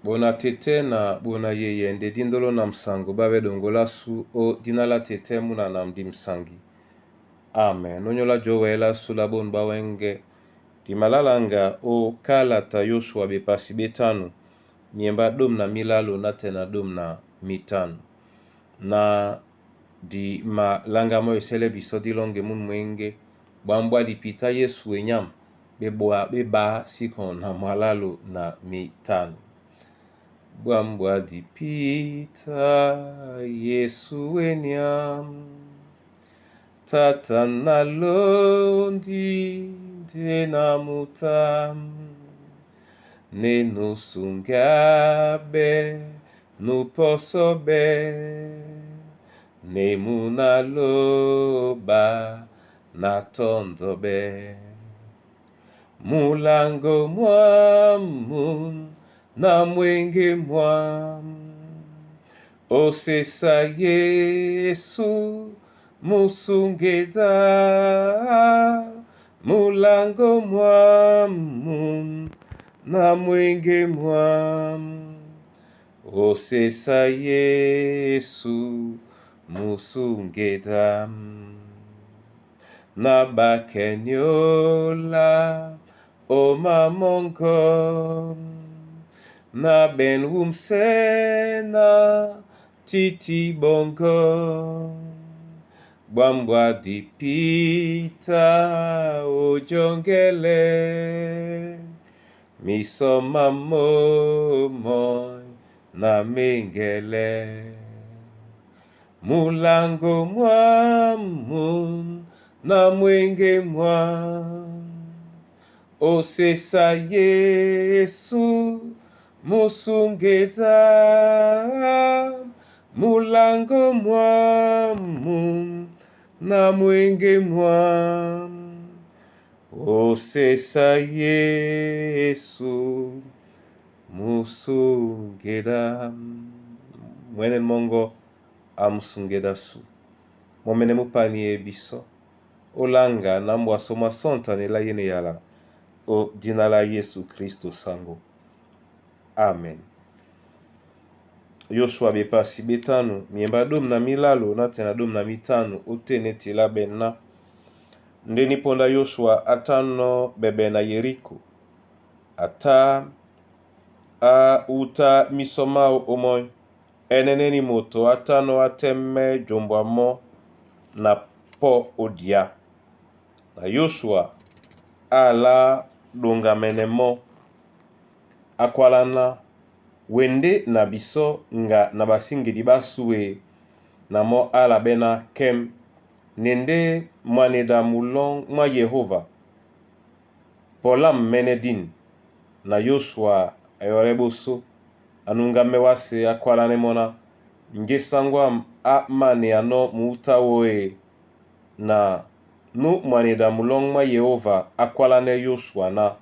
Bona tete na bona yeye nde dindolo na msango babe dongola su o dina la tete muna na mdi msangi. Amen. Nonyola jowela sula bon bawenge. Dimalalanga o kalata Yoshua bepasi betanu miemba dom na milalo na tena dom na mitanu. Na di malanga mo esele biso dilonge mun mwenge bwambwa dipita Yesu enyam beboa beba siko na mwalalo na mitanu. Bwambwa dipita Yesu enyam Tata nalondi nde na muta Nenusungabe nuposobe Nemunaloba natondobe Mulango mwamu na mwenge mwamu Osesa Yesu musungeda Mulango mwamu na mwenge mwamu Osesa Yesu musungeda Na bakenyola o mamongo Na ben wumsena titi bongo Bwambwa dipita ojongele Misoma momo na mengele Mulango mwamu na mwenge mwamu Osesa Yesu musungeda Mulango mwamu na mwenge mwamu Osesa Yesu musungeda Mwene mongo amusungeda su Momene mupani ebiso Olanga na mbwaso masonta nela yene yala o dina la Yesu Kristo sango. Amen. Yoshua bepasi betanu miemba dom na milalo na tena dom na mitanu otene tila bena ndeni ponda Yoshua atano bebe na Yeriko ata a uta misomao omoi eneneni moto atano ateme jombwa mo na po odia na Yoshua ala dongamene mo akwalana wende na biso nga na basingedi basue na mo ala bena kem nende mwaneda mulong mwa Yehova polam menedin na Yoshua ayore boso anunga mewase akwalane mona ngesangwa a mane ano muuta woe na nu mwaneda mulong mwa Yehova akwalane Yoshua na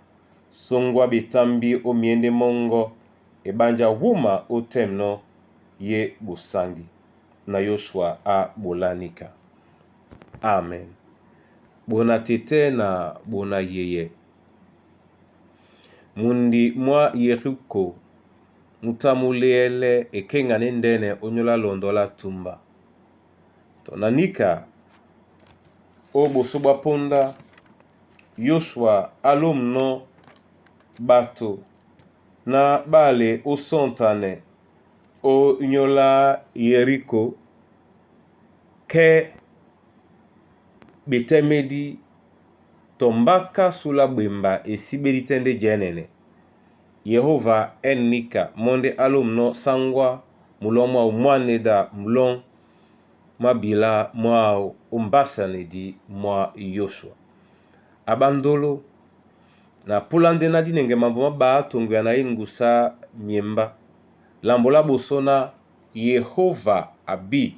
songwa betambi o miende mongo ebanja wuma o temno ye bosangi na Yoshua a bolanika. Amen. Bona tete na bona yeye. Mundi mwa Yeriko mutamuleele ekengane ndene onyola londola tumba. To nanika o boso bwa ponda Yoshua alomno bato na bale osontane o nyola Yeriko ke betemedi tombaka sula bwemba esibeli tende jenene. Yehova ennika monde alomno sangwa mulong mwa mwaneda mulong mwa mwa ombasanedi mwa Yoshua. Abandolo na pula nde na dinenge mambo maba tongo ya na ngusa miemba. Lambola boso na Yehova abi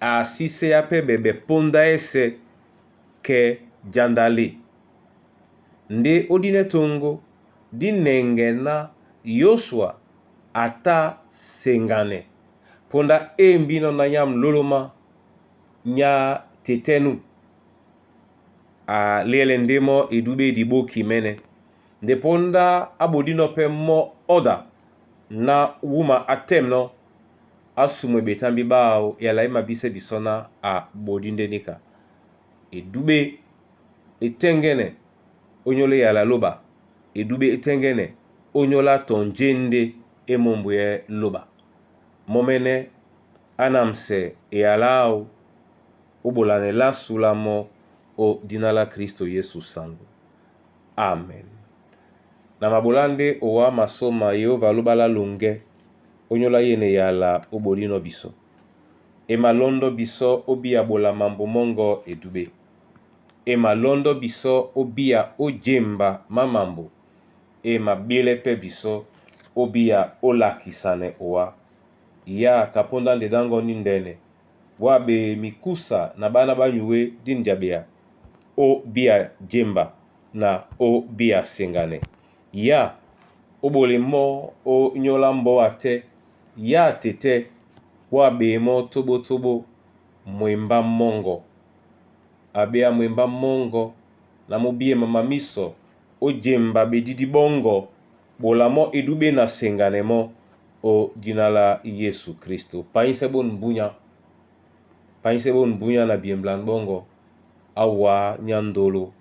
asise ya pe bebe ponda ese ke jandale. Nde odine tongo dinenge na Yoshua ata sengane. Ponda embino na nyam loloma nya tetenu. A lele ndemo edube di boki mene. Nde ponda abodino pe mo oda Na wúma á tɛ́m nɔ́, á sumwɛ ɓetámbí ɓáō yala é mabísɛ́ bisɔ́ ná a ɓɔdí ndé níka. Edúɓé e tɛ́ŋgɛ́nɛ ónyólá eyala lóɓa, edúɓé é tɛ́ŋgɛ́nɛ ónyólá tɔ̀ njé ndé é mōmbwyɛ́ lóɓa. Mɔ́mɛ́nɛ́ á namsɛ eyala áō ó ɓolanɛ lásu lá mɔ́ ó dina lá Kristo Yesu saŋgó. Amen. Na maɓolá ndé owá masóma Yehova alóba lá longɛ ónyólá yêne eyala ó ɓodínɔ́ bisɔ́. E malɔ́ndɔ́ bisɔ́ ó bíya ɓola mambo mɔ́ŋgɔ́ edúɓé. E malɔ́ndɔ́ bisɔ́ ó bíya ó jemba má mambo. E maɓílɛ́ pɛ́ bisɔ́ ó bíya ó lakisanɛ owá. Ya kapóndá nde ɗáŋgɔ ní ndɛ́nɛ, wá ɓee mikúsa na ɓána ɓá nyué dí njaɓea ó bíya jemba na ó bíya seŋganɛ. Ya ó ɓole mɔ́ ó nyólá mbɔ́ atɛ́, ya tetɛ́ wá ɓee mɔ́ tóɓótóɓó mwembá mɔ́ŋgɔ. A ɓéá mwembá mɔ́ŋgɔ na mú bíyɛ mama mísɔ ó jemba ɓedídí ɓɔ́ŋgɔ ɓola mɔ́ edúɓé na seŋganɛ mɔ́ ó dina lá Yesu Kristo. Paísɛ́ ɓôn mbúnya, paísɛ́ ɓôn mbúnya na biyemblan ɓɔ́ŋgɔ á wǎ nyá ndolo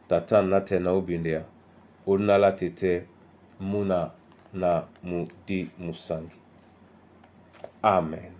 tata nátɛɛ na óbindea ó dina lá tetɛ́ múna na mudi musaŋgi. Amen.